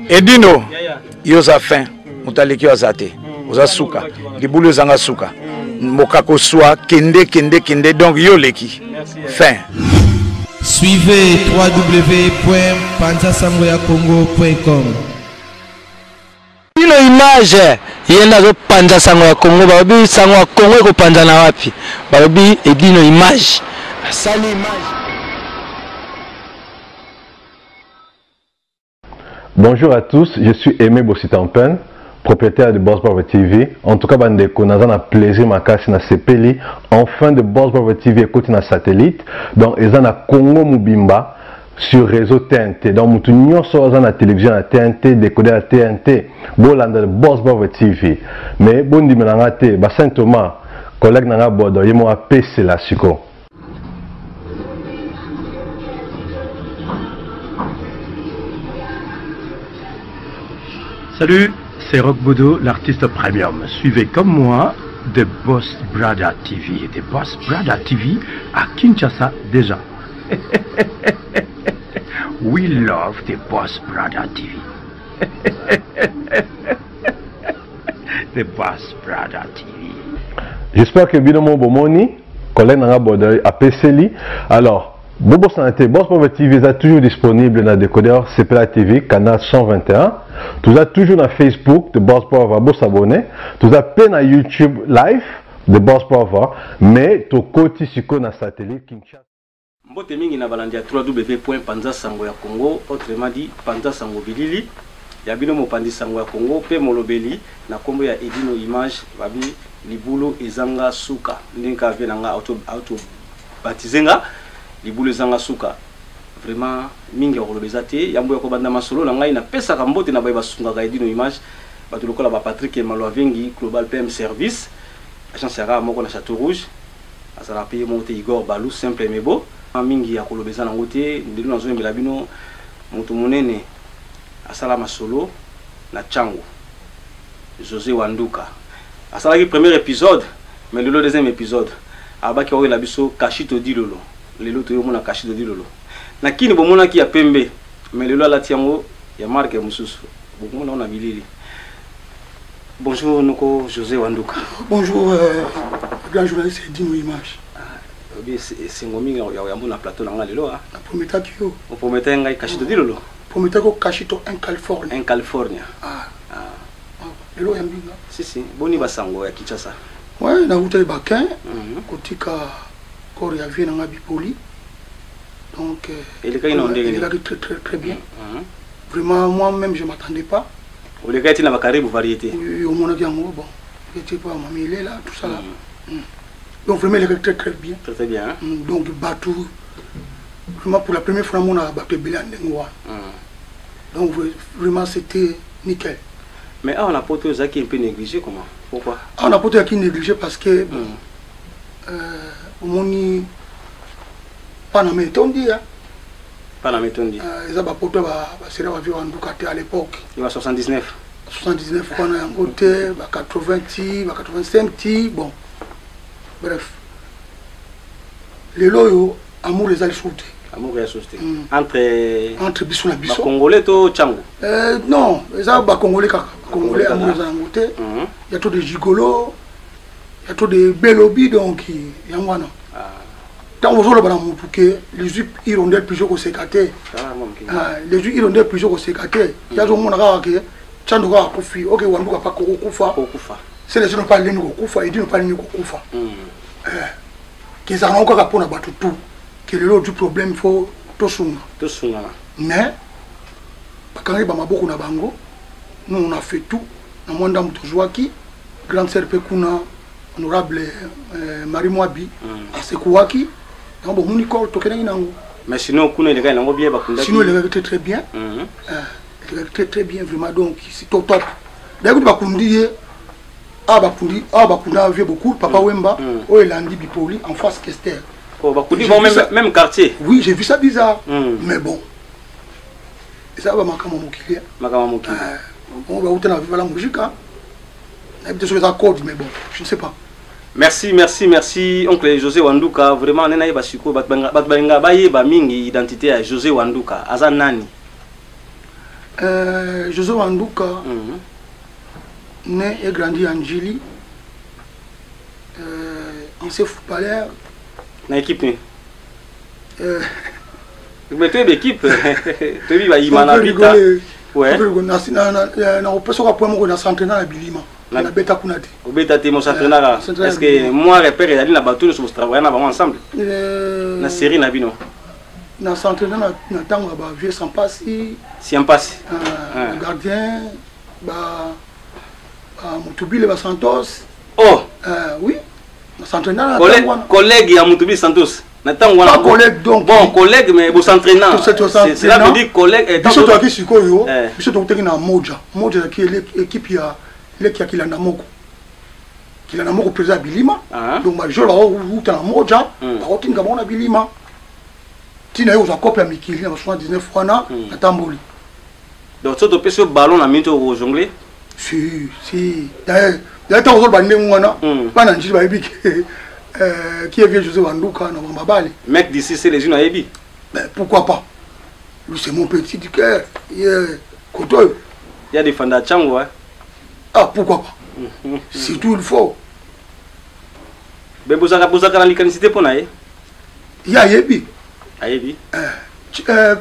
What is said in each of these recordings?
Edino, yo oza fin, moto aleki yo aza te, oza suka, libulu ezanga suka, mokakoswa kende kende kende, donc yo oleki fin. Suivez www.panzasangoyacongo.com. Bino image ye nde azopanza sango ya Congo, balobi sango ya Congo ekopanzana wapi? Balobi Edino image asali image. Bonjour à tous, je suis Aimé Bossitampen, propriétaire de Boss Bravo TV. En tout cas, bandeko, naza na plaisir makasi na sepeli. Enfin de Boss Bravo TV ekoti na satellite. Donc eza na Congo mobimba sur réseau TNT. Donc mutu nyonso aza na télévision ya TNT, décodeur ya TNT, bolanda Boss Bravo TV. Mais bondimela nga te, ba Saint Thomas, collègue na nga Bodo, ye mo apesela siko. Salut, c'est Rock Bodo, l'artiste premium. Suivez comme moi The Boss Brother TV. The Boss Brother TV à Kinshasa déjà. We love The Boss Brother TV. The Boss Brother TV. J'espère que bino mo bomoni collègue nanga Bodo apeseli. Alors, bobosana te, Boss Brother TV eza toujours disponible na décodeur CPLA TV canal 121. Toza toujours na Facebook de Boss Brother, bo s'abonner. Toza pe na YouTube live de Boss Brother, mais tokoti sikoyo na satellite Kinshasa. Mbote mingi na balandi ya www.panzasango ya Congo, autrement dit Panza Sango Bilili ya bino mopanzi sango ya Congo pe molobeli na kombo ya Edino Image babi libulu ezanga suka ndenge kaka vie na nga auto baptiser nga libulu ezanga suka vraiment mingi ya koloba eza te. Yambo ya kobanda masolo na ngai napesaka mbote na baye basungaka Edino Image, bato lokola ba Patrick Maluavengi Global PM Service, agence ya rare moko na Chateau Rouge, azalaka pe ye moko te Igor Balou simple mais beau. Mingi ya koloba eza nango te, lelo nazoyembela bino moto monene asala masolo na Tshangu, Jose Wanduka. Asalaki premier épisode, mais lelo deuxième épisode abaki akoyela biso Kashito Dilolo. Lelo toyo mona Kashito Dilolo na kini bomonaki ya pembe, mais lelo alati yango ya marque mosusu, bokomona na bilili. Bonjour noko José Wanduka. Bonjour grand journaliste Edino Image. Obi esengo mingi ya yambo na plateau na nga lelo ah. Na prometaki yo. O prometaki ngai Kashito Dilolo. Prometaki yo Kashito un California. Un California. Ah. Ah. Lelo ya mbinga. Si si, boni basango ya Kinshasa. Ouais, na wutaki Bakin kotika corps ya vie na nga Bipoli. Donc elekaki na ndenge nini? Elekaki très très très bien. Vraiment moi-même je m'attendais pas. Olekaki na bakaribu variété. Oui, omonaki yango bon. Variété pour mami Lela, tout ça là. Donc vraiment elekaki très très bien. Très très bien. Hein? Donc batou vraiment pour la première fois mon a batou ebele ya ndenge wana. Donc vraiment c'était nickel. Mais awa na poto ezalaki un peu négligé comment? Pourquoi? Awa na poto ezalaki négligé parce que bon, omoni Panama etondi ya. Panama etondi. Eza ba poto ba sera ba vieux Wanduka te à l'époque. Ya 79. 79 wana yango te, ba 80 ti, ba 85 ti, bon. Bref. Lelo oyo amour ezali lisusu te. Amour ya lisusu te. Entre entre biso na biso. Ba Congolais to Tshangu? Non, eza ba Congolais kaka. Ba Congolais amour eza yango te. Ya trop de gigolo, ya trop de belobi donc yango wana. Tango ozoloba na mutu ke les hirondelles pigeon koseka te. Les hirondelles pigeon koseka te. Ya azomona kaka ke Tshandu kaka akufi. Ok, Wanduka pa kokufa. Kokufa. C'est les pas leni kokufa, Edino pas leni kokufa. Ke ezalaka nango kaka mpona bato tout. Ke lelo du problème faut tosunga. Tosunga. Mais bakangaki ba maboko na bango. Nous on a fait tout. Na mwa ndambo tozwaki grande sœur pe kuna honorable Marie Mwabi asekuwaki yango bomoni corps tokendaki nango. Mais sinon kuna elekaki nango bien, bakundaki. Sinon elekaki très très bien. Elekaki très très bien vraiment, donc c'est top top. D'ailleurs bakundi ye ah bakundi ah bakunda vieux beaucoup papa Wemba oyo elandi Bipoli en face Kester. Oh bakundi J'ai bon vu ça. même quartier. Oui, j'ai vu ça bizarre. Mais bon. Et ça va makambo mokili. Makambo mokili. Bon ba uta na viva la musique hein. Nayebi te soki eza code mais bon, je ne sais pas. Merci, merci, merci oncle José Wanduka. Vraiment nena yeba siko bat banga bat banga ba yeba mingi identité ya José Wanduka. Aza nani? Euh, José Wanduka né et grandi en Ndjili, ancien footballeur. Na équipe nini? Mais toyebi équipe, toyebi bayima na bita. Ouais. Nakopesaka point moko na s'entraîna na Bilima, nabeta kuna te. Obeta te, mos'entraînaka. Est ce que moi repère ezali na bato nyonso botravaille na bango ensemble na série na bino? Na s'entraîna na ntango ya bavieux Sampasi. Siampasi. Gardien ba Mutubile, ba Santos. Oh. Oui, na s'entraîna na ntango wana. Collègue ya Mutubile Santos na ntango wana? Pas collègue, donc. Bon, collègue, mais bos'entraînant, cela veut dire collègue. Biso toyaki sikoyo, biso tokutaki na Moja. Moja ezalaki équipe ya leki ya Kilanda moko, Kilanda moko président ya Bilima. Donc bajoueur bakouta na Moja, bakotindika bango na Bilima ntina ye kozwa cope ya mikili na ba 79 wana. Natamboli. Donc so topesi yo ballon na minute, okojongle? Si si, d'ailleurs ntango ozoloba ndenge wana, bana Njili bayebi ke qui est vieux José Wanduka na bambabale. Mec d'ici, c'est les unes ayebi. Mais pourquoi pas? Lui, c'est mon petit du cœur, ye koto oyo. Ya defanda Tshangu, hein? Ah, pourquoi pas, surtout il faut. Mais bozalaka na likanisi te mpo na ye? Ye ayebi. Ayebi.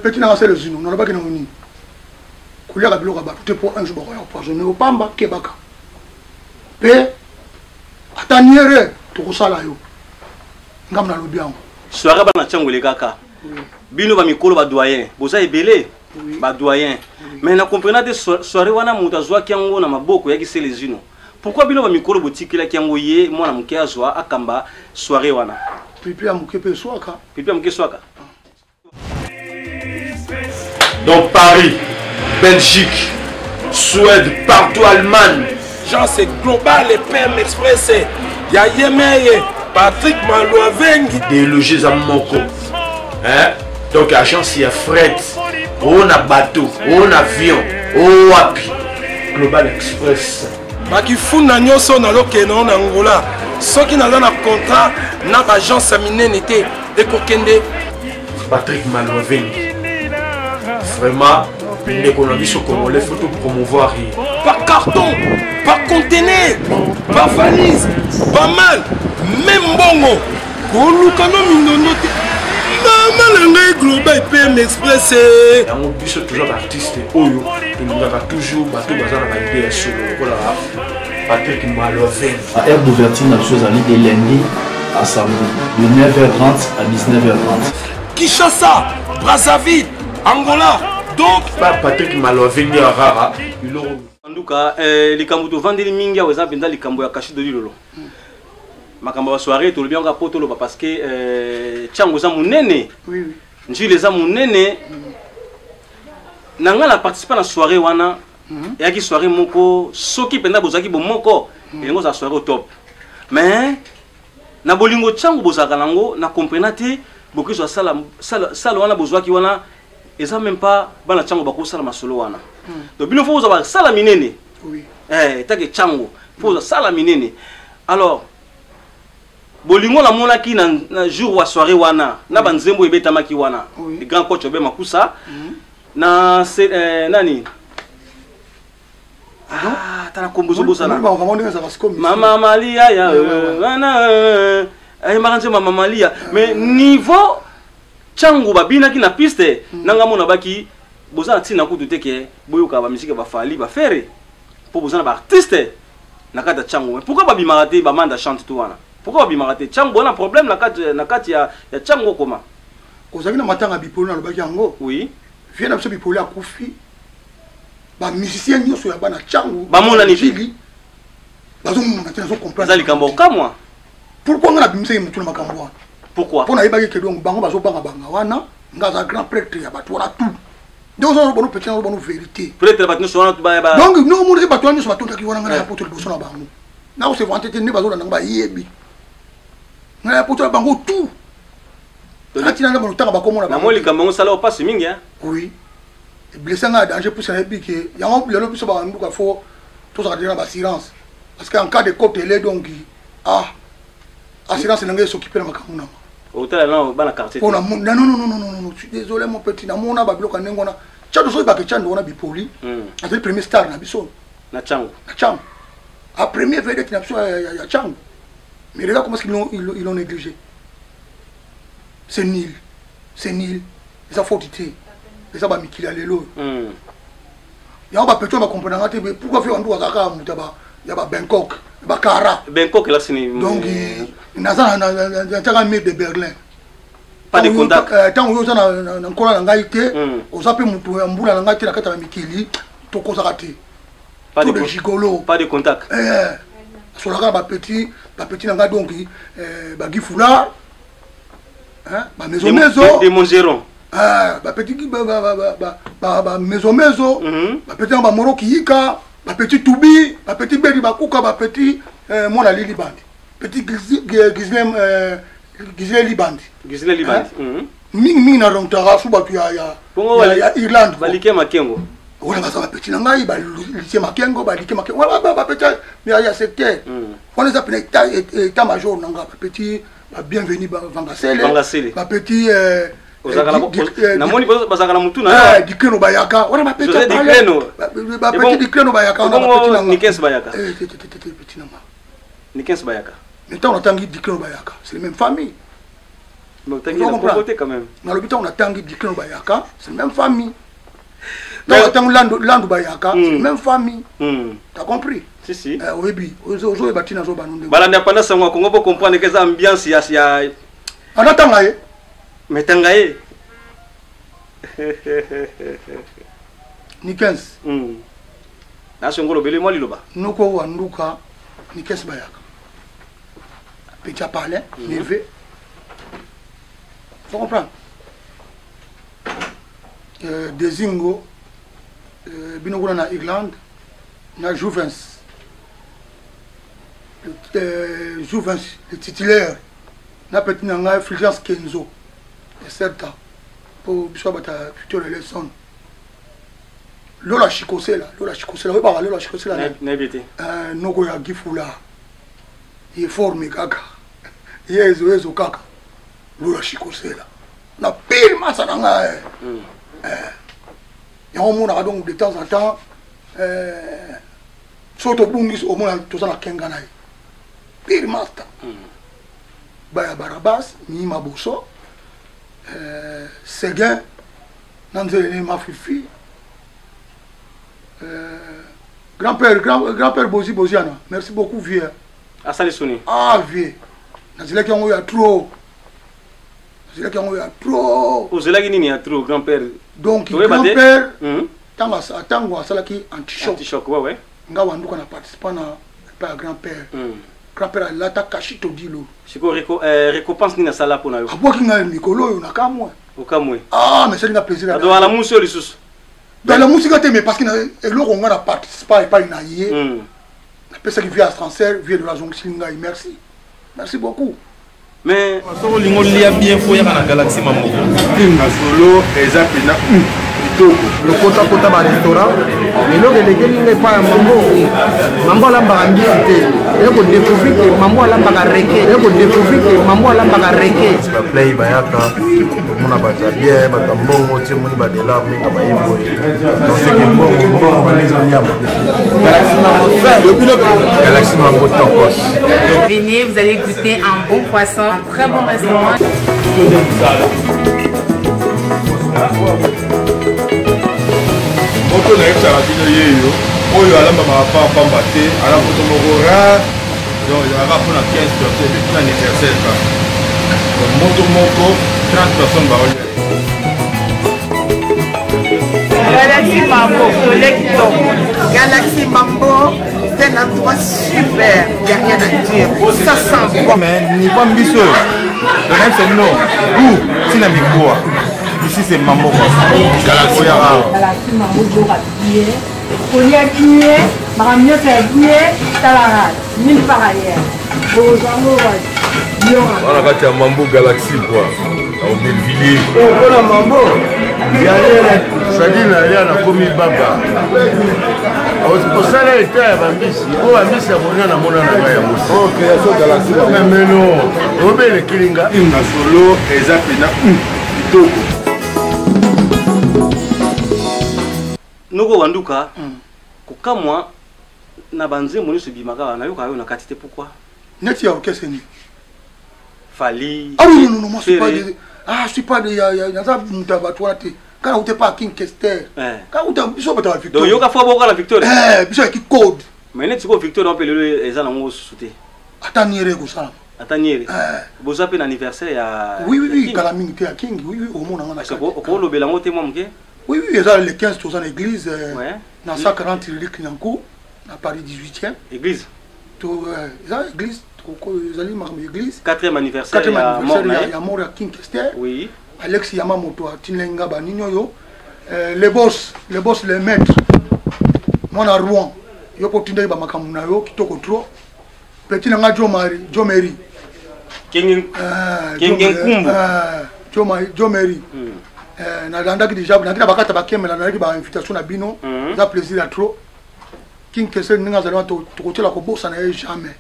Petit nanga sele zino, nalobaki nango nini? Koliaka biloko ya bato te, mpo un jour bakoya kopoisonne opamba. Kebaka mpe ata niere tokosala yo. Ngambo nalobi yango. Soirée bana Tshangu elekaka, bino bamikolo, badoyen boza ebele, badoyen, mais na comprena te soirée wana moto azwaki yango na maboko eyaki Sele Zino. Pourquoi bino bamikolo botikelaki yango ye mwana moke azwa akamba soirée wana? Pipi ya moke mpe eswaka. Pipi ya moke eswaka. Dans Paris, Belgique, Suède, partout, Allemagne. Jean, c'est global et PM Express. Ya Yemeye, Patrick Malouavengi. Déloger eza moko. Hein? Donc agence ya fret, o na bateau, o na avion, o wapi. Global Express. Bakifunda nyonso nazokende na Angola, soki naza na contrat na baagence ya minene te, ekokende. Patrick Malouavengi. Vraiment, ndeko na biso congolais, faut tout promouvoir ye. Par carton, par conteneur, par valise, pas mal, même mbongo koluka no mindondo te, mama na ngai, Global PM Express. Yango biso toza baartiste oyo tolingaka toujours bato baza na baidée ya solo lokola Patrick Maloven. Heure d'ouverture na biso ezali de lundi à samedi de 9h30 à 19h30. Kinshasa, Brazzaville, Angola, donc Pa Patrick Maloven ya rara biloko. Anduka likambo tovandeli mingi awa eza mpenza likambo ya Kashi Dolilolo, makambo ya soirée. Tolobi yango po toloba parce que Tshangu eza monene, Njili eza monene. Na ngai na participe na soirée wana, eyaki soirée moko soki mpenza bozalaki bomoko, elingi ozala soirée au top. Mais na bolingo Tshangu bozalaka nango, na comprena te bokozwa sala wana bozwaki wana eza même pas bana Tshangu bakosala masolo wana. Donc bino faut bozwa basala minene. Etake Tshangu faut bozwa sala minene. Alors bolingo namonaki na jour wa soirée wana na banzembo ebetamaki wana, le grand coach Obe Makusa na nani, ah, tala kombo ezobosana, Mama Malia ya wana ayembaka nzembo ya Mama Malia. Mais niveau Tshangu babinaki na piste, nanga mona baki boza na ntina kutu te ke boyoka bamisike, bafali, bafere, mpo boza na baartiste na kati ya Tshangu. Mais pourquoi babimaka te bamanda chante to wana? Pourquoi babimaka te? Tshangu bona problème na kati ya Tshangu okoma. Ozalaki na matanga ya Bipolo, nalobaki yango. Oui. Vie na biso Bipolo akufi, bamusicien nyonso ya bana Tshangu bamonani. Njili bazomona te, nazocomprendre. Eza likambo okamwa. Pourquoi nga nabimisaki motu na makambo wana? Pourquoi? Mpo nayebaki ke donc bango bazobangabanga wana, nga aza grand prêtre ya bato wana tout. Nde oza bano petit, nazo bano vérité. Prêtre bato nyonso wana? Donc no omonaki bato wana nyonso batondaki wana, nga na ya poto liboso na bango, nakose vanter te. Nde bazolanda ngo, bayebi nga ya poto na bango tout, atina nde banotanga bakomona. Namoni likambo yango osala opasi mingi, hein? Oui, eblesse nga ya danger puisque nayebi ke yango lelo biso banduka faut tozalaka deja na baassurance, parce que en cas de côte ele, donc ah, assurance na ngai esokipe na makambo nanga. Otala na bana quartier. Mpona non, non, non, non, non, non, je suis désolé mon petit, namona babiloko ya ndenge wana. Tchando soki bake Tchando wana bipoli azali premier star na biso na Tchango, na Tchango a premier vedette na biso ya Tchango. Mais regarde comment est-ce qu'ils l'ont ils l'ont négligé. C'est nul, c'est nul. Eza faute te, eza bamikili ya lelo oyo. Yango bapeto bakomprenanga te pourquoi fe bandu bazalaka moto ya ba Bangkok, bakara Bangkok elakisi nini? Donc naza natiaka mur de Berlin. Pas de contact. Ntango yo oza na nkola na ngai te, oza mpe moto ya mbula na ngai te na kati ya mikili, tokozaka te. Pas de gigolo, pas de contact. Asolaka na bapetit, bapetit na ngai. Donc bagifula, bamezomezo de Mongeron, bapetit bamezomezo, bapetit na bamoro kiyika, bapetit tubi, bapetit bedi bakuka, bapetit mwana lili bandi, petit Gislin, Gislin Libandi. Gislin Libandi. Mingi mingi na rontaka su bato ya Irlande. Balike Makengo. Wana baza bapetit na ngai, balitie Makengo, balike Makengo, bapetit ya secteur wana eza pena état major na nga, bapetit babienvenu Vangasele, bapetit namoni bazalaka na mutu na Dikreno bayaka wana, bapetit Dikreno bayaka wana, bapetit na nga. Nikens bayaka. Petit na nga. Nikens bayaka. Mais ntango natangi Dikreno bayaka, c'est les mêmes famille. Quand même. Nalobi ntango natangi Dikreno bayaka, c'est les mêmes famille. Ntango natangi Landu bayaka, c'est les mêmes famille. T'as compris? Si si. Oyebi, ozoyeba ntina azobana ndenge. Balandi ya Panda Sango ya Congo, po comprendre ke eza ambiance ya Anatanga ye. Mais tanga ye. Nikens. Nasongo lobele mwa liloba. Noko wa nduka Nikens bayaka. Petit à parler, neveu. Faut comprendre. Dezingo, bino kuna na Irlande, na Juvens. Juvens, le titulaire, na petit na ngai Fulgence Kenzo, eserta po biso bata futur leçon. Lola Chikosela, Lola Chikosela, oyebaka Lola Chikosela? Nayebi te. Noko ya Gifula, ye forme kaka ye ezo ezo kaka Lola Chikosela na pile masa na ngai. Yango omonaka donc de temps en temps, soki tobungisi, omona toza na kenga na ye pire master. Baya Barabas Mima Boso, Seguin na nzelene Mafifi, grand-père, grand-père Bozi Boziana, merci beaucoup vieux. Asali soni. Ah vieux, nazelaki yango ya trop, nazelaki yango ya trop. Ozelaki nini ya trop, grand-père? Donc grand-père, ntango ntango asalaki antichoc, antichoc, ouais ouais, nga wanduka na participant na epai ya grand-père. Grand-père alata kashi todilo. Sikoyo récompense nini asala mpo na yo? Abwaki ngai mikolo oyo na kamwe. Okamwe. Ah, mais esalinga plaisir. Ado alamusi oyo lisusu. Alamusika te, mais parce que eloko nga na participa epai na ye, napesaki vie ascenseur, vie de la zongisili ngai. Merci, merci beaucoup. Mais soki olingi olia bien, fo oyaka na Galaxie Mamoko. Masolo eza mpena kitoko. Lokotakota barestaurant, eloko elekeli nga epai ya Mambo, Mambo alambaka mbisi te. Eye kodécouvrir ke Mambo alambaka reke. Eye kodécouvrir ke Mambo alambaka reke. Baplay bayaka omona baza bien, bato ya mbongo ti omoni badelar mingi baye boye, donc seke mbongo mbongo baleza nyama. Galaxie Mambo tokos. Venez, vous allez goûter un bon poisson, un très bon restaurant. Moto nayebisaka bino ye yo oyo alambamaka pambapamba te, ala moto moko rare, donc ezalaka mpona 15 personnes epe mpona anniversaire kaka. Donc moto moko 30 personnes baolia. Galaxy Mambo, soleil kitoko. Galaxy Mambo, c'est un endroit super, il n'y a rien à dire. Ça sent bon. Mais niveau mbisi oyo, donc c'est non goût ntina mikuwa. Ici c'est Mambo. Galaxy Mambo. Galaxy Mambo, biloko ya bien, kolia bien, makambo nyonso ya bien, talaka nulle part ailleurs bozwango wapi. Wana kati ya Mambo Galaxy quoi, na Aubervilliers. Mpona Mambo sadi nalia nakomi baba osala eta ya bambisi po bambisi ya kolia namona na ngai ya mosi meno obelekeli nga. Masolo eza mpena kitoko. Noko Wanduka, kokamwa na banzembo nyonso ebimaka wana nayokaka yo na kati te pourquoi? Neti ya orchestre nini? Fally. Ah oui, non, non, non, moi je suis pas de, ah, je suis pas de, ya, ya, naza moto ya bato wana te. Kaka ute pa King Kester. Eh. Kaka ute biso bato ya Victoria. Donc yoka fo boka na Victoria. Eh, biso ya ki code. Mais neti ko Victoria mpe lelo eza nango susu te. Ata niere ekosalama. Ata niere. Eh. Boza mpe na anniversaire ya Oui, oui, oui, kala mingi te ya King. Oui, oui, omona nga na kati. Okolobela yango te mwa moke? Oui, oui, eza le 15 toza na église euh, ouais. na 140 rue Clignancourt na Paris 18e. Église. To euh, eza église ezali makambo ya église. Quatrième anniversaire ya mort na ya mort ya King Kester. Oui. Alex Yamamoto atindeli nga banini oyo euh, le boss, le boss le maître. Mwana Rouen yo po tindaki ba makambo na yo kitoko trop. Petit na nga Joe Marie, Joe Mary. Kenge Kenge Nkumbu. Joe Marie, Joe Mary. Eh, nalandaki déjà naki na bakata bakemela nalaki ba invitation na bino mhm. eza plaisir ya trop king kese ndenge azali wana tokotiela kobosana ye jamais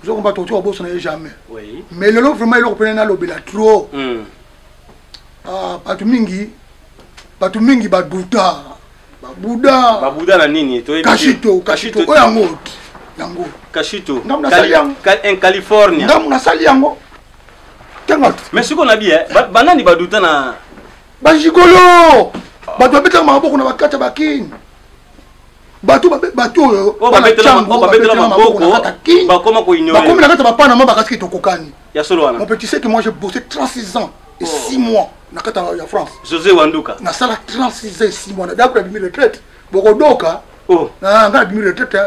ozokomba tokotiela kobosana ye jamais mais lelo vraiment eloko mpena nalobela trop mm. ah, bato mingi bato mingi baduta babuda babuda na nini kashito kashito oyo yango yango kashito en california ngambo nasali yango tenga mais sikoyo na bi eh, banani baduta na bagigolo bato babetaka maboko na bakati ya bakini bato bato oyo babetela maboko bakoma koignore bakomi na kati ya bapanama bakasiki tokokani ya solo wana mon petit c'est que moi j'ai bossé 36 ans et 6 mois na kati ya France José Wanduka nasala 36 ans et 6 mois na dakula bimi retraite bokodoka oh. Ah, nga nabimi retraite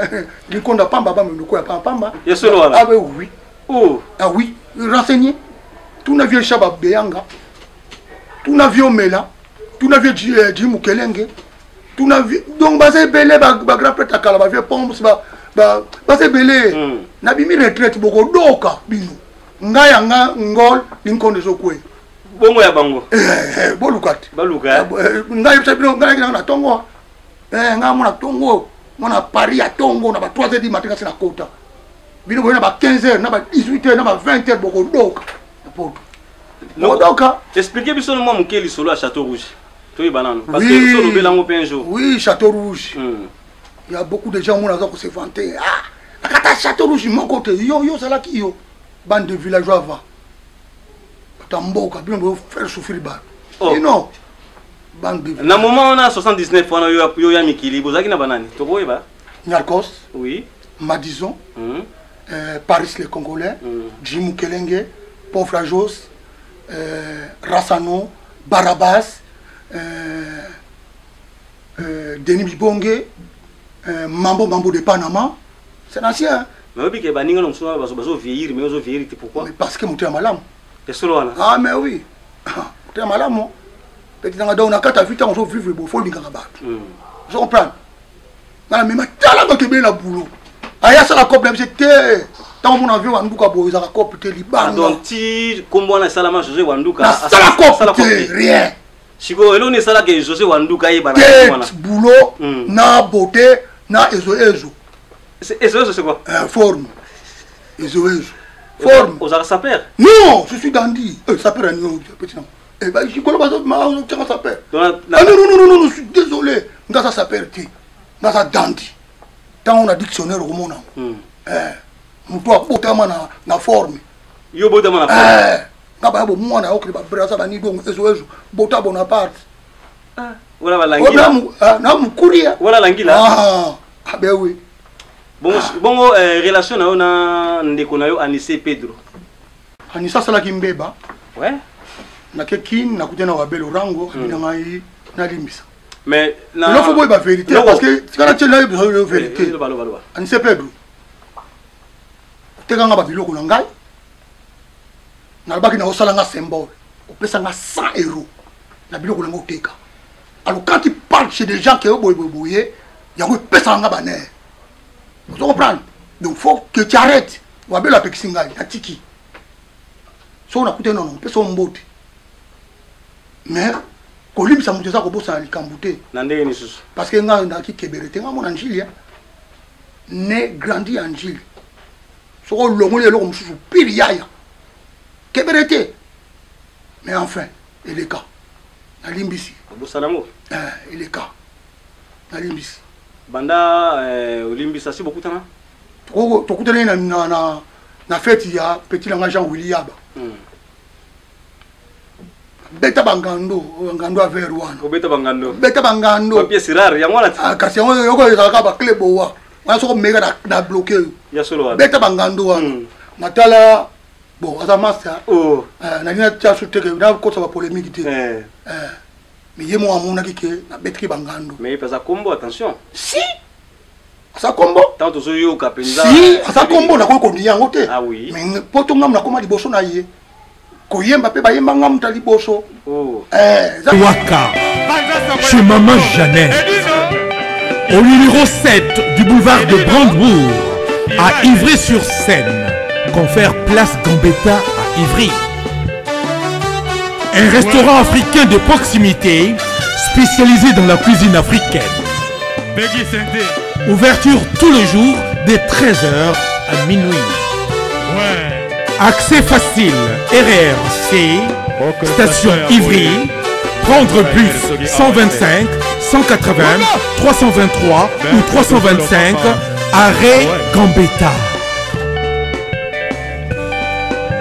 likonda pamba bamendoko ya pamba pamba ya solo wana ah, oui Oh. Ah oui, renseigné. Tuna vieux Chaba Beyanga. Tuna vieux Mela. Tuna vieux Jim Mukelenge. Tuna vieux donc baza ebele ba, ba grand prêtre akala ba vieux Poms ba ba baza ebele. Mm. Nabimi retraite bokodoka bino. Nga ya nga ngol linkonde ezokweya. Bongo ya bango. Eh, eh, boluka te. Baluka. Eh, ngai yebisa bino ngai na tongo. Eh, ngai mona tongo, mona Paris ya tongo na ba 3 heures du matin kasi na kota. Bino boye na ba 15 heures na ba 18 heures na ba 20 heures bokodoka na poto. Bokodoka. Expliquez biso mwa moke lisolo ya Château Rouge. Toyeba nano. Parce que so lobela yango mpe un jour. Oui, Château Rouge. Mm. Il y a beaucoup de gens mona aza ko se vanter. Ah, nakata Château Rouge moko te. Yo yo zalaki yo. Bande de villageois va. Bato ya mboka bino bo faire souffrir bato. Oh. Bino bande de Na moment wana 79 wana yo yo ya mikili bozalaki na banani? Tokoyeba. Nyarkos. Oui. Madison. Mm. Euh, Paris le Congolais, mm. Jim Mukelenge, Paul Frajos, euh, Rassano, Barabas, euh, euh, Denis Bibonge, euh, Mambo Mambo de Panama. C'est ancien. Hein? Mais oyebi ke baninga na mosusu wana bazo vieillir mais ozo vieillir te pourquoi? Mais parce que moto ya malamu. Ya solo wana. Ah mais oui. Moto ya malamu. Petit nanga donc na kati ya vie ntango ozo vivre bo faut olingaka bato. Ozo comprendre? Nga na mema tala bato ebele na boulot. Aya asala cope na biso te. Ntango omona vieux Wanduka boye ezalaka cope te libanga. Donc ti kombo wana esalama José Wanduka. Nasala cope te rien. Sikoyo eloko nini esalaka José Wanduka ayebana te boulot mm. na beauté na ezo ezo. Ezo ezo c'est quoi? Euh, forme. Ezo ezo. Forme. Ozalaka sapeur? Non, je suis dandy. Euh, sapeur ya nini petit non. Eh ben, jikolo bazo ma tiaka sapeur. Ah non non non non, je suis désolé. Nga sa sapeur te. Nga sa dandy. Tango na dictionnaire okomona. Mm. Eh, moto abotama na na forme. Yo botama na forme. Eh, nga baya bomwana okende ba braza ba nidongo ezo ezo bota Bonaparte. Ah, wala balangila. Ah, na mukuria. Wala langila. Ah, ah ben oui. Bongo, ah. bongo eh, relation na yo na ndeko na yo Anise Pedro. Anise asalaki mbeba. Ouais. Nake kin nakuti na Wabelo Rango abina mm. ngai nalimbisa. Mais na il faut boyeba vérité parce que tika na tiela yo vérité. Loba loba loba. Anise Pedro. Oteka nga ba biloko na ngai. Nalobaki na osala nga symbole. Opesa nga 100 euros na biloko na nga oteka. Alors quand tu parles chez des gens qui boye boye boye, yango epesaka nga ba nerfs. Ozo comprendre? Donc faut que tu arrêtes. Wabelo apekisi ngai, natiki. Soki nakutani nono, mpesa yo mbote. Mais kolimbisa moto eza kobosana likambo te. Na ndenge lisusu? Parce que ngai naki kebere te, ngai mona Njili. Hein. Né grandi en Njili. Soki olongoli eloko mosusu pire yaya. Kebere te. Mais enfin, eleka. Nalimbisi. Obosana yango? Eh, eleka. Nalimbisi. Banda eh, olimbisa si bokutana? Tokutani na, na, na, na feti ya petit na nga Jean Willy Yaba. Beta bangando, ngando ya vert wana. Obeta bangando. Beta bangando. Ba pièce rare yango wana. Ah, kasi yango yoko ezalaka ba clé boa. Wana soko meka na, na bloqué yo. Ya solo wana. Beta bangando wana. Natala bon aza master. Oh. Eh, nalingi natia su te ke nakotisa ba polémique te. Eh. Eh. Mais ye moko amonaki ke nabetaki bangando. Mais ye aza kombo attention. Si. Aza kombo. Tant tozoyoka mpenza. Si, aza kombo nakoki konia yango te. Ah oui. Mais po to ngamu nakoma liboso na ye. Koyemba mpe bayemba ngamu ta liboso. Oh. Eh, Waka. Chez Maman Jeannette. Au numéro 7 du boulevard de Brandebourg, à Ivry-sur-Seine, confère Place Gambetta à Ivry. Un restaurant africain de proximité spécialisé dans la cuisine africaine. Ouverture tous les jours des 13h à minuit. Accès facile, RRC, station Ivry, prendre bus 125, 180, 323 ou 325, arrêt Gambetta.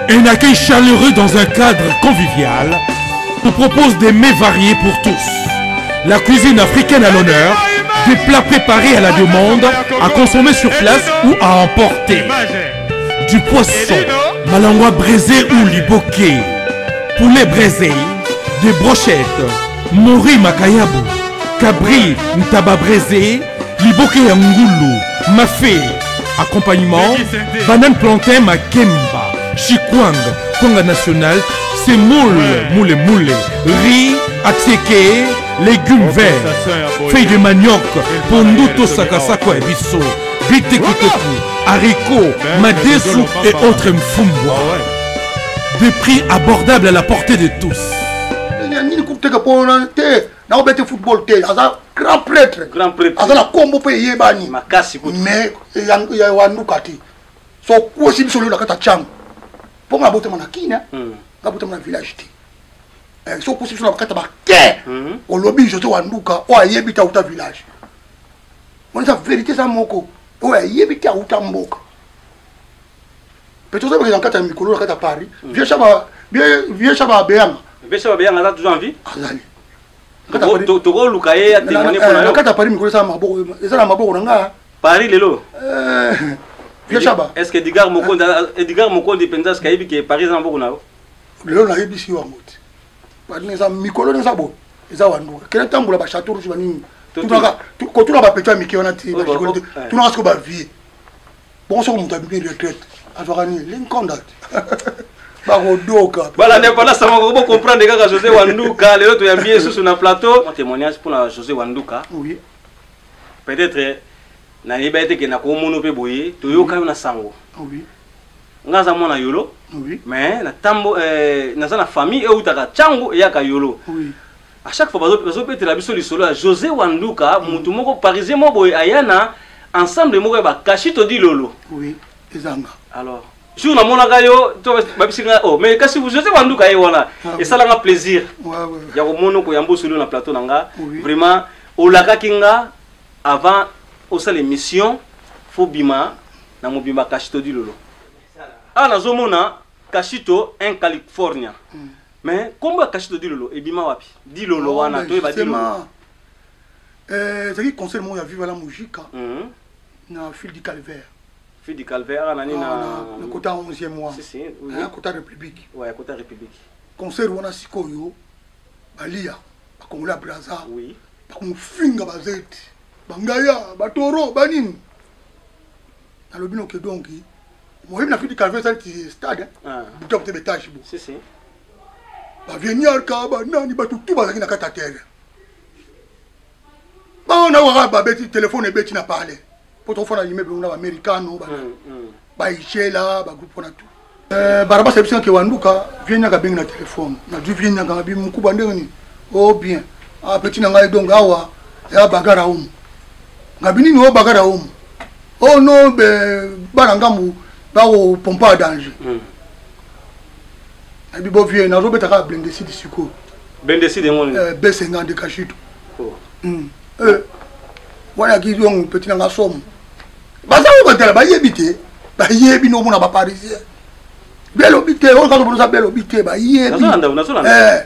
Un accueil chaleureux dans un cadre convivial vous propose des mets variés pour tous. La cuisine africaine à l'honneur, des plats préparés à la demande, à consommer sur place ou à emporter. Du poisson, malangwa braisé ou liboké, poulet braisé, des brochettes, mori makayabu, cabri ntaba braisé, liboké ya ngulu, mafé, accompagnement, banane plantain makemba, chikwang, kwanga national, semoule, moule moule, riz, attiéké, légumes verts, feuilles de manioc, pondu to sakasako ya biso, bitekuteku, haricots, madesu et autres mfumbwa. Des prix abordables à la portée de tous. Nini kuteka pona te nakobete football te aza grand prêtre. Grand prêtre. Aza na kombo mpe eyebani. Makasi kutu. Mais ya wanduka te. So kosi biso lelo na kati ya Tshangu. Mpo nga botama na Kina, nga botama na village te. So kosi biso na kati ya bake. Olobi José Wanduka oyo ayebi te auta village. Wana eza vérité eza moko. Oyo ayebi te auta mboka. Peut-être ozo na kati ya mikolo na kati ya Paris. Vieux Chaba, vieux Chaba Beyanga. Vieux Chaba Beyanga aza toujours en vie? Azali. Tokoluka ye atémoigner mpona yo. Na kati ya Paris mikolo eza maboko, eza na maboko na nga. Paris lelo. Vieux Chaba. Est-ce que Edgar Mokondi, Edgar Mokondi mpenza est-ce que ayebi ke Paris eza na maboko na yo? Lelo nayebisi yo yango te. Paris eza mikolo eza boye. Eza wanduka. Kende tambola ba château rouge ba nini. Tunaka kotuna ba petit ya mike wana te, ba gigolo te. Tunaka siko ba vie. Bon soko moto abimi retraite azwaka nini? Lincoln dat. Bakodoka. Voilà, indépendance sama ko comprendre kaka José Wanduka lelo toyambi ye susu na plateau. Mon témoignage pour la José Wanduka. Oui. Peut-être nayeba ete ke nakomono mpe boye toyoka yo na sango. Oui. Nga aza mwana yolo. Oui. Mais na tambo naza na famille eutaka Tshangu eyaka yolo. Oui. À chaque fois bazobetela biso lisolo ya José Wanduka, mutu moko parisien moko boye aya na ensemble moko ya ba Kashito di Lolo. Oui, ezanga. Alors, jour namonaka yo, to babisi nga, oh, mais kasi José Wanduka ye wana, Ah, esalanga plaisir. Ouais, ouais. Ya komona koyamba osolo na plateau na nga. Oui. Vraiment, olakaki nga avant osala émission, faut bima na mobimba Kashito di Lolo. Ah, nazomona Kashito un California. Mais kombo ya Kashito di Lolo ebima wapi? Di Lolo Oh, wana, mais toyeba di Lolo. justement, ezalaki conseil moko ya Viva la Musica na Fil du Calvaire. Fil du Calvaire, ah, nani Ah, na na kota 11e mois. Si, si, oui, Ah, oui. kota République. Ouais, kota République. Concert wana sikoyo balia bakongola Brazza. Oui. Bakomofinga bazeti. Bangaya, batoro, banini. Nalobi noke donc moyebi na Fil du Calvaire ezali ti stade, hein. Ah. Buta kote betage bo. Si, si. Ba vieniarka, ba nani, bato tout bazalaki na kati ya terrain. Ba na waka babeti téléphone ebeti na parler. Po tofanda immeuble na ba americano, ba ba Ichela, ba groupe wana tout. Barabas ayebisi nga ke Wanduka, vieniaka bengi na téléphone. Na du vieniaka ngabi mkuba ndenge nini? Oh bien. Ah petit na ngai donc awa ya bagara omu. Ngabi nini o bagara omu? Oh non be bana ngambu ba ko pompa danger. Nabi bo vie nazobeta kaka blende sidi sikoyo. Bendesi de ngoni. Eh, B52 Kashito. Oh. Eh. Wana ki donc petit nanga somo. Baza ko batala bayebi te. Bayebi no mona ba parisien. Belo bite, oyo kazo bonosa belo bite bayebi. Nazolanda, nazolanda. Eh.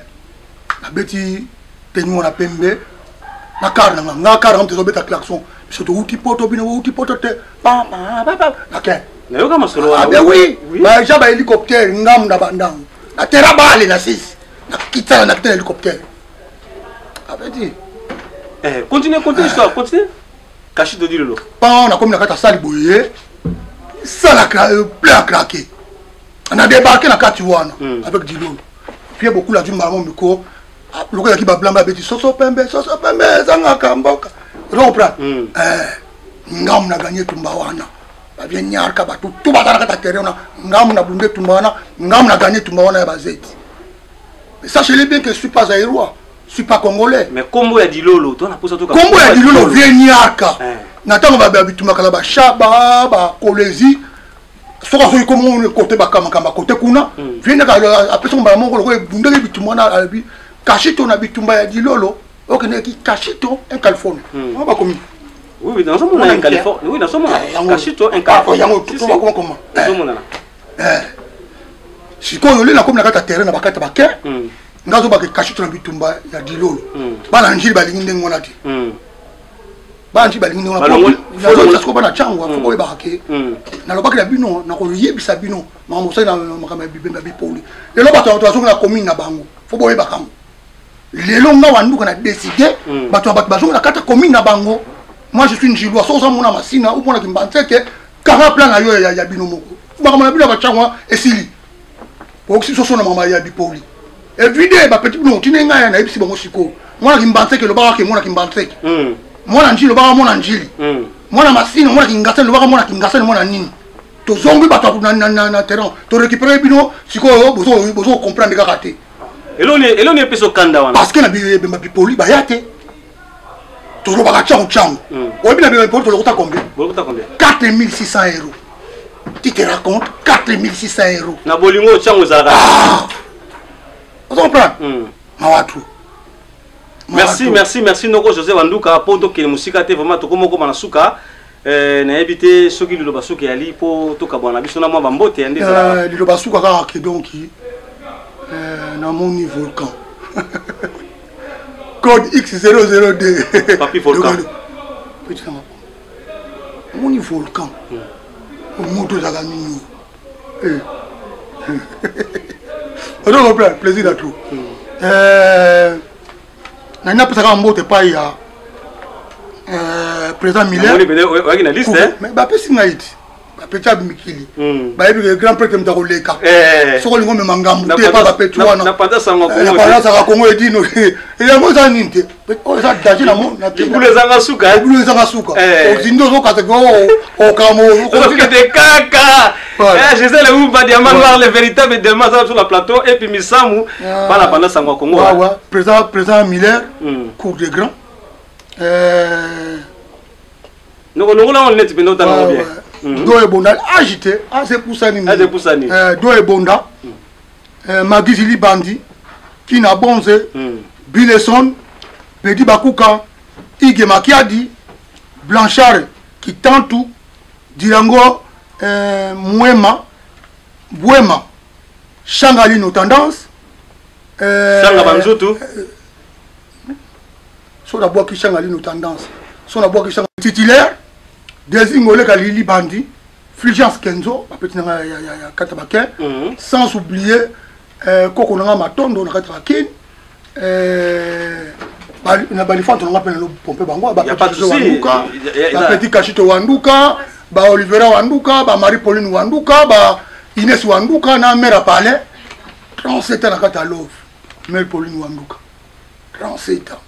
Nabeti tenue wana pembe na car na nga nga car nga tozobeta klaxon biso touti poto bino bouti poto te nake nayoka masolo wana ah ben oui baja ba hélicoptère ngamu na bandango na tera bale na 6 nakitana nakita na hélicoptère abeti eh continue continue histoire continue kashi dodi lolo pan nakomi na kati ya sali boye sala plein à craquer na débarqué na kati wana avec dilolo pie bokula azwi mbala mo miko lokola ezalaki bablamba abeti soso pembe soso pembe ezangaka mboka ozo comprendre ngamu na ganye etumba wana bavie nyarka bato tu baza na kati ya terrain wana ngamu na bunde etumba wana ngamu na ganye etumba wana ya bazeti. Mais sachez-le bien que je suis pas zaïrois, je suis pas congolais. Mais kombo ya dilolo to na posa to kombo ya dilolo vie nyarka na ntango babitumbaka na bashaba bakolezi soki azoki komona kote bakamakamba kote kuna vie ndaka apesi mbala moko lokola ebundaki bitumba wana alobi kashito na bitumba ya dilolo okendeki kashito un californie wana bakomi. Oui, oui, nazomona un Californie. Oui, nazomona. Kashito un Californie. Yango to bakoma koma. Nazomona. Sikoyo le nakomi na kati ya terrain na bakati ya bake nga azobaka kashito na bitumba ya dilolo bana njili balingi ndenge wana te bana njili balingi ndenge wana sikoyo bana cangwa fo boyebaka ke nalobaki na bino nakoyebisa bino makambo osali na makambo ya bibembe ya bipoli lelo bato bato bazongi na commune na bango fo boyebaka yango lelo nga wanduka na décide bato ya bato bazongi na kati ya commune na bango. Moi je suis njilois soki oza mona masina ou mona kimbanseke kanga plan na yo ya bino moko makambo na bino ya bacangwa esili okisi soso na makambo ya bipoli evide bapeti bino otine ngai nayebisi bango sikoyo mwana kimbanseke lobaka ke mwana kimbanseke mwana njili lobaka mwana njili mwana masina mwana kingasani lobaka mwana kingasani mwana nini tozongi bato na terrain torécupere bino sikoyo bozo comprendre kaka te. Eloni epesa okanda wana parce que na bemba bipoli baya te tolobaka cango cango oyebi na bemba bipoli tolokota combien? Bolokota combien? 4600 euros. Tu te racontes 4600 euros na bolingo cango ezalaka. Ozo comprendre mawatu. Merci, merci, merci noko José Wanduka mpo tokende mosika te vraiment tokoma okoma na suka. Nayebi te soki liloba suka eyali mpo tokabwana na biso na mwa bambote ya nde ezalaka. Liloba suka kaka ke donc namoni volcan code x002 Papi Volcan. Petit nanga namoni volcan moto ezalaka nini. Ozo comprendre plaisir à tout. Nani napesaka mbote epai ya président Miller oyaki na liste. Mais bapesi ngai ti bapeti ya mikili bayebi ke grand prêtre moto akoleka soki olingi omema ngambu te pa bapeti wana na panzasaka Kongo edino yango eza nini te oyo eza danger na libulu ezanga suka libulu ezanga suka ozindi ozokata okende kaka. Gisèle Oumba, Diamant Noir, le véritable diamant, ça sur la plateau, et puis Misamu, bana panda sango ya Congo. Ouais, ouais. Président Miller, cour des grands. Noko longola on net pendo tanga bien. Do ebonda agité, ah c'est poussani. Ah c'est poussani. Do ebonda. Magizili Bandi, Kina Bonze, Bileson, Bedi Bakuka, Ige Makiadi, Blanchard Kitantu, Dirango Mwema, Bwema, Shangali nos tendances. Shanga Banzutu. So nabwaki Shangali nos tendances. So nabwaki Shanga titulaire, Désir Ngoleka Lili Bandi, Fulgence Kenzo, bapeti nanga ya kata bakin. Sans oublier koko nanga Matondo na kata bakin. Na balifanto nanga pene lo pompe bango, ba Y a pas de petit souci. Wanduka, Y a- ba petit Kashito Wanduka, ba Olivera Wanduka, ba Marie Pauline Wanduka, ba Inès Wanduka na mère palais 37 ans na kata love. Mère Pauline Wanduka 37 ans.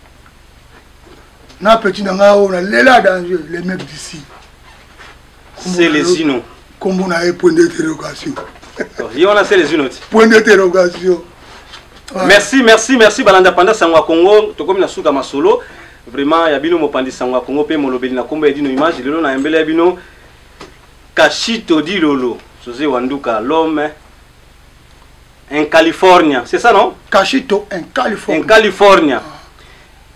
Na petit nanga oyo na lela danger les mecs d'ici. C'est les Ino. Kombo na ye point d'interrogation. Ye wana c'est les Ino ti. Point d'interrogation. Merci, merci, merci balanda panda sango ya Congo tokomi na suka masolo. Vraiment ya bino mopandi sango ya Congo pe molobeli na kombo ya Dino Image lelo na mbele ya bino Kashito Dilolo José Wanduka l'homme In California, c'est ça non? Kashito in California. In California.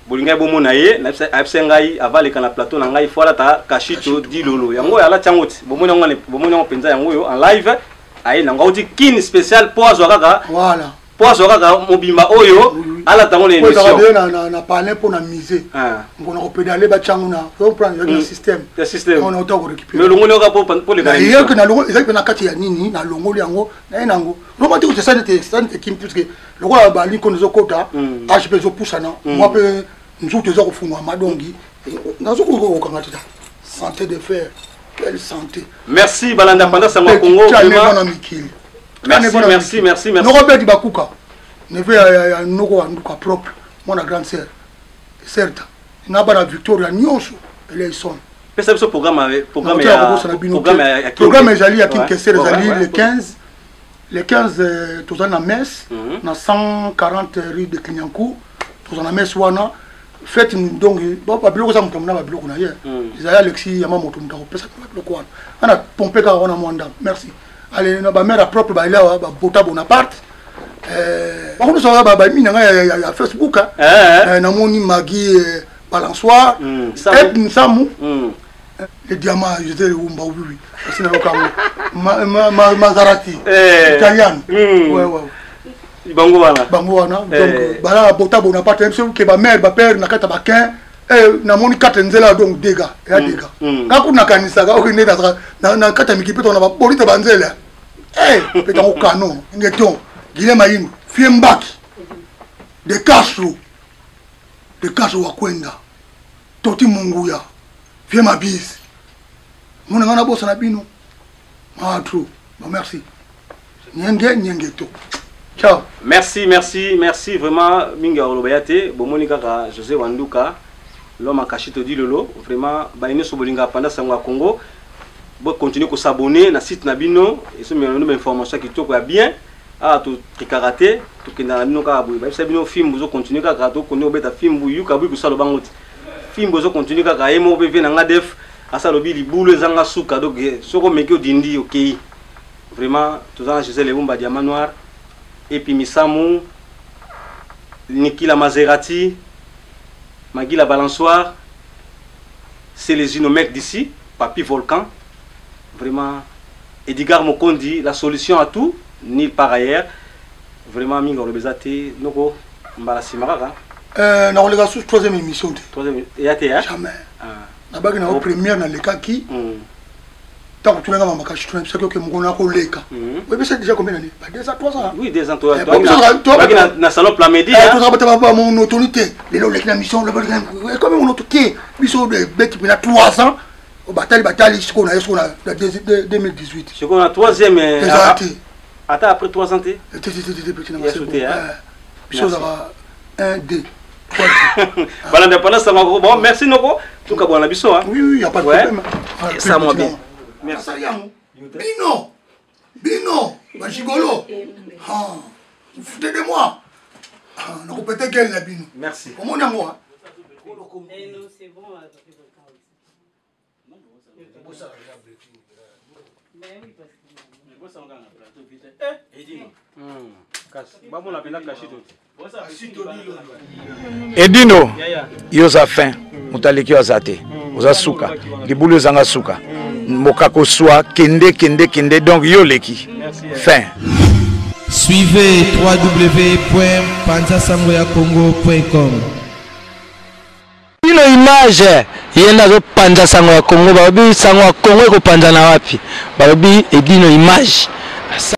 Bolingai bomona ye, ayebisa ngai avaleka na plateau na ngai fo alata Kashito Dilolo. Yango oyo alati yango ti. Bomoni yango bomoni yango mpenza yango oyo en live. Aye nango auti Kin spécial po azwa kaka. Voilà. Po azwa kaka mobimba oyo alata yango na émission. Oyo na na na palais po na musée. Ah. Ngona ko pédaler ba tyango na comprendre ezalaki na système. Ya système. On auta ko récupérer. Mais longoli kaka po po le Na yeke na longo ezalaki pe na kati ya nini na longoli yango na ye nango. Lokola te ko sani te sani te kim puisque lokola ba linko ezokota âge pe ezopusana moi pe nzoto eza kofungwama dongi nazo kokanga te santé de fer quelle santé. Merci Balanda Panda Sango Congo vraiment. Na mikili. Merci merci merci merci. Noko beti bakuka. Neve ya ya noko wa nduka propre mwana grande sœur. Certes na bana Victoria nyonso eleison. Pesa biso programme programme ya programme ya programme ezali ya King Kester ezali le 15 le 15 toza na messe na 140 rue de Clignancourt toza na messe wana fete donc babiloko eza moto na babiloko na ye ezali Alexis yama moto moto akopesa babiloko wana ana pompe kaka wana mwa ndambo merci ale na bamare ya propre baeli awa babota Bonaparte bango nyonso bami na ngai ya Facebook namoni Magi balançoire et Nsamu le diamant José Wumba oui oui parce na yoka ngo Maserati italiano ouais ouais bango wana bango wana donc bala bota Bonaparte biso ke ba mère ba père na kati ba kin eh namoni kati nzela donc dégâts ya dégâts nga kuna kanisaka okende na na kati ya mikili pe tona ba bolita ba nzela eh pe tango canon ngeton Guilhem Mayindu Fie Mbaki de Castro de Castro Wakwenda Toti Munguya Fie Mabise mona nga nabosana bino ah trop bon merci nyenge nyenge to ciao. Merci merci merci vraiment mingi ya koloba ya te bomoni kaka José Wanduka l'homme à Kashito Dilolo vraiment baye nyonso bolingaka panda sango ya Congo bo continuer ko s'abonner na site na bino esomela bino ba information ya kitoko ya bien awa totrikaka te tokendaka na bino kaka boye bayebisa bino fimbu ozo continuer kaka tokondi kobeta fimbu yuka bui kosala bango te fimbu ozo continuer kaka ye moko mpe vie na nga def asa alobi libulu ezanga suka donc soki omeki odindi okei vraiment toza na Gisèle Ebumba Diamant Noir epi Misamu Nikila Maserati Magila Balançoire c'est les Inomec d'ici Papi Volcan vraiment Edgar Mokondi la solution à tout nulle part ailleurs vraiment mingi oloba eza te noko mbala nsima kaka. Nakoleka susu troisième émission te. Troisième eya te jamais. Nabaki na yo première nalekaki ntango tunanga mama kashi tuna bisaki oke mokolo nakoleka oyebisa déjà combien d'année ba 2 ans 3 ans. Oui, 2 ans toyaki na salon Plamedi. Tozaka bata bamonotoni te lelo oleki na mission ekomi monoto te biso beti mpena 3 ans batali batali sikoyo na ye sikoyo na 2018 sikoyo na troisième ezala te ata après 3 ans te te te te te petit na biso ozaka 1 2 balanda pendant sango bon merci noko tokabwana na biso. Oui oui, y a pas de problème. Ça moi bien. Merci bino bino bagigolo foutez de moi nakopete gele na bino. Merci. Omoni yango. Edino yo oza fin moto aleki yo aza te oza suka libulu ezanga suka mokako swa kende kende kende donc yo oleki fin. Suivez www.panzasangoyakongo.com. Bino image ye nde azopanza sango ya Congo balobi sango ya Congo ekopanzana wapi balobi Edino image.